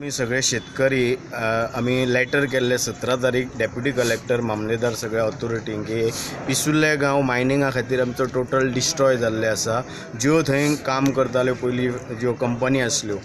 आमी सगळे शेतकरी आमी लेटर केल्ले 17 तारीख डेप्युटी कलेक्टर, मामलेदार, सगळ्या ऑथॉरिटींक की पिसुर्ले गांव मायनिंगा खातीर आमचो टोटल डिस्ट्रॉय जाल्ले आसा. ज्यो थंय काम करताल्यो पयलीं, ज्यो कंपनी आसल्यो,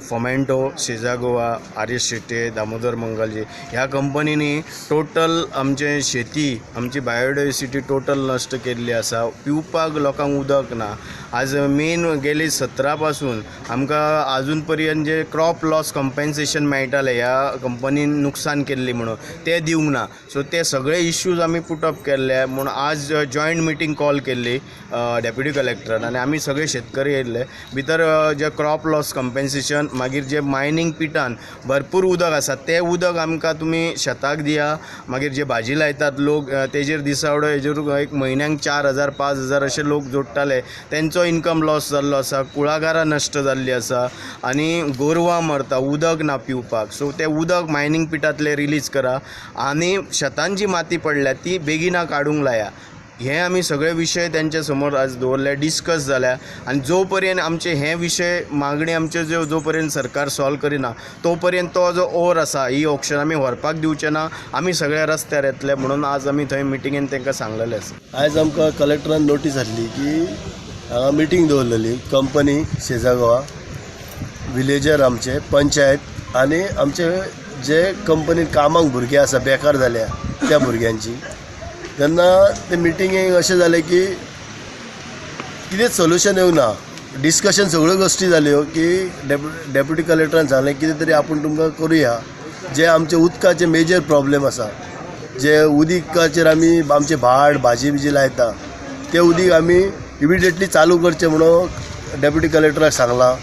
फोमेंटो, सेजा गोवा, आर एस शेट्ये, दामोदर मंगलजी, ह्या कंपनींनी टोटल आमचे शेती, आमची बायोडायवर्सिटी टोटल नश्ट केल्ली आसा. पिवपाक लोकांक उदक ना. आज मेन गेली 17 पासून आमकां आजून पर्यंत जे क्रॉप लॉस कंपेन्सेशन मेळटालें, ह्या कंपनीन नुकसान केल्ली म्हणून, तें दिवंक ना. सो ते सगळे इश्यूज आमी पुटअप केल्ले म्हूण आज जॉयंट मिटींग कॉल केल्ली डेप्युटी कलेक्टरान आनी आमी सगळे शेतकरी येयल्ले भितर. जे क्रॉप लॉस कंपेन्सेशन, मागीर जे मायनींग पिटान भरपूर उदक आसा, तें उदक आमकां तुमी शेताक दिया. मागीर जे भाजी लायतात लोक, तेजेर दिसावडो हेजेर एक म्हयन्याक 4000, 5000 अशे लोक जोडटाले, तेंचो इनकम लॉस जाल्लो आसा. कुळागरां नश्ट जाल्लीं आसा आनी गोरवां मरता, उदक ना पिवपाक. सो तें उदक मायनींग पिटांतलें रिलीज करा आनी शेतान जी माती पडल्या ती बेगिना काडूंक लाया. हे आमी सगळे विशय तेंच्या समोर आज दवरले, डिस्कस जाल्या आनी जो पर्यंत आमचे हे विशय, मागणी आमच्यो ज्यो, जो पर्यंत सरकार सॉल्व करिना, तो पर्यंत तो जो ओर आसा, ही ऑक्शन आमी व्हरपाक दिवचे ना. आमी सगळे रस्त्यार येतले म्हणून आज आमी थंय मिटिंगेन तांकां सांगलेलें आसा. आयज आमकां कलेक्टरान नोटीस हाडली की हांगा मिटींग दवरलेली, कंपनी सेजा गोवा, विलेजर, आमचे पंचायत आनी आमचे जे कंपनीत कामाक भुरगे आसा, बेकार जाल्या त्या भुरग्यांची. तेन्ना ते मिटिंगेक अशें जालें की कितेंच सोल्युशन येवंक ना. डिस्कशन सगळ्यो गोश्टी जाल्यो की डेप्युटी कलेक्टरान सांगलें, कितें तरी आपूण तुमकां करुया. जे आमचे उदकाचे मेजर प्रॉब्लेम आसा, जे उदीकाचेर आमी आमचे भाट, भाजी बिजी लायता, तें उदीक आमी इमिडिएटली चालू करचें म्हणून डेप्युटी कलेक्टराक सांगलां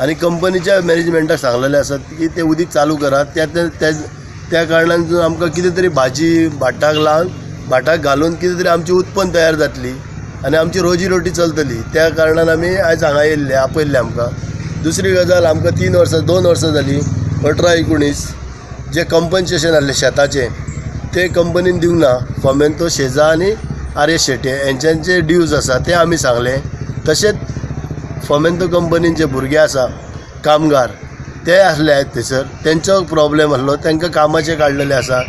आनी कंपनीच्या मॅनेजमेंटाक सांगलेलें आसा की तें उदीक चालू करात. त्या त्या त्या कारणान आमकां कितें तरी भाजी भाटाक लावन, भाटाक घालून कितें तरी आमची उत्पन्न तयार जातली आनी आमची रोजी रोटी चलतली. त्या कारणान आमी आयज हांगा येयल्ले, आपयल्ले आमकां. दुसरी गजाल, आमकां 3 वर्सां, 2 वर्सां जालीं, 18 19 जे कंपन्सेशन आहलें शेताचें, तें कंपनीन दिवंक ना. फोमेंतो, शेजा आनी आर एस शेट्ये हेंच्यांचे ड्यूज आसा, ते आमी सांगले. तशेंच फोमेंतो कंपनीन जे भुरगे आसा कामगार, ते आसले आयज थंयसर, तेंचो प्रॉब्लेम आसलो, तांकां कामाचे काडलेले आसा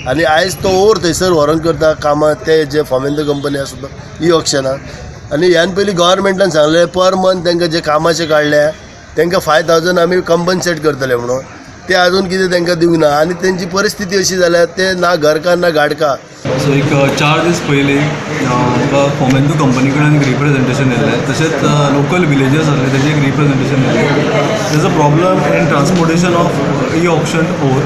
आनी आयज तो ओर थंयसर व्हरोन करता कामां ते जे फोमेंतो कंपनी आसा तो ई ऑक्शनाक. आनी ह्यान पयलीं गव्हर्मेंटान सांगलें, पर मंथ तांकां जे कामाचे काडल्या तांकां 5000 आमी कंपन्सेट करतले म्हणून, ते अजून कितें तांकां दिवंक ना आनी तेंची परिस्थिती अशी जाल्या, ते ना घरकार ना गाडकार. सो एक 4 दीस पयलीं आमकां फोमेंतो कंपनी कडेन एक रिप्रेझेंटेशन येयल्लें. तशेंच लोकल विलेजर्स आसले, तेजें एक रिप्रेझेंटेशन येयलें. There's a problem in transportation of e auction ore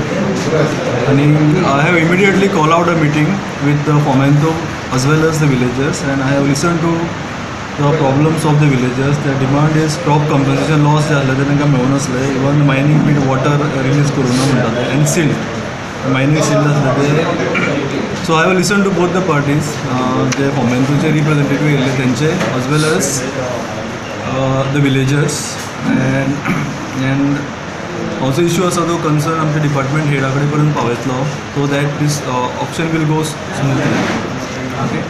आनी I have immediately call out a meeting with the Fomento as well as the villagers and I have listen to the problems of the villagers. The demand is crop compensation loss जे आसलें, तें तांकां मेळूं नासलें. Even mining pit water release करूं ना म्हणटा ते आनी सिल्ट, मायनींग सिल्ट आसलें ते. So I have listen to both the parties, J फोमेंतोचे representative येयल्ले तेंचे as well as the villagers and हो जो इशू आसा, तो कन्सर्न आमच्या डिपार्टमेंट हेडा कडेन पर्यंत पावयतलो, so that this auction will go smoothly, okay.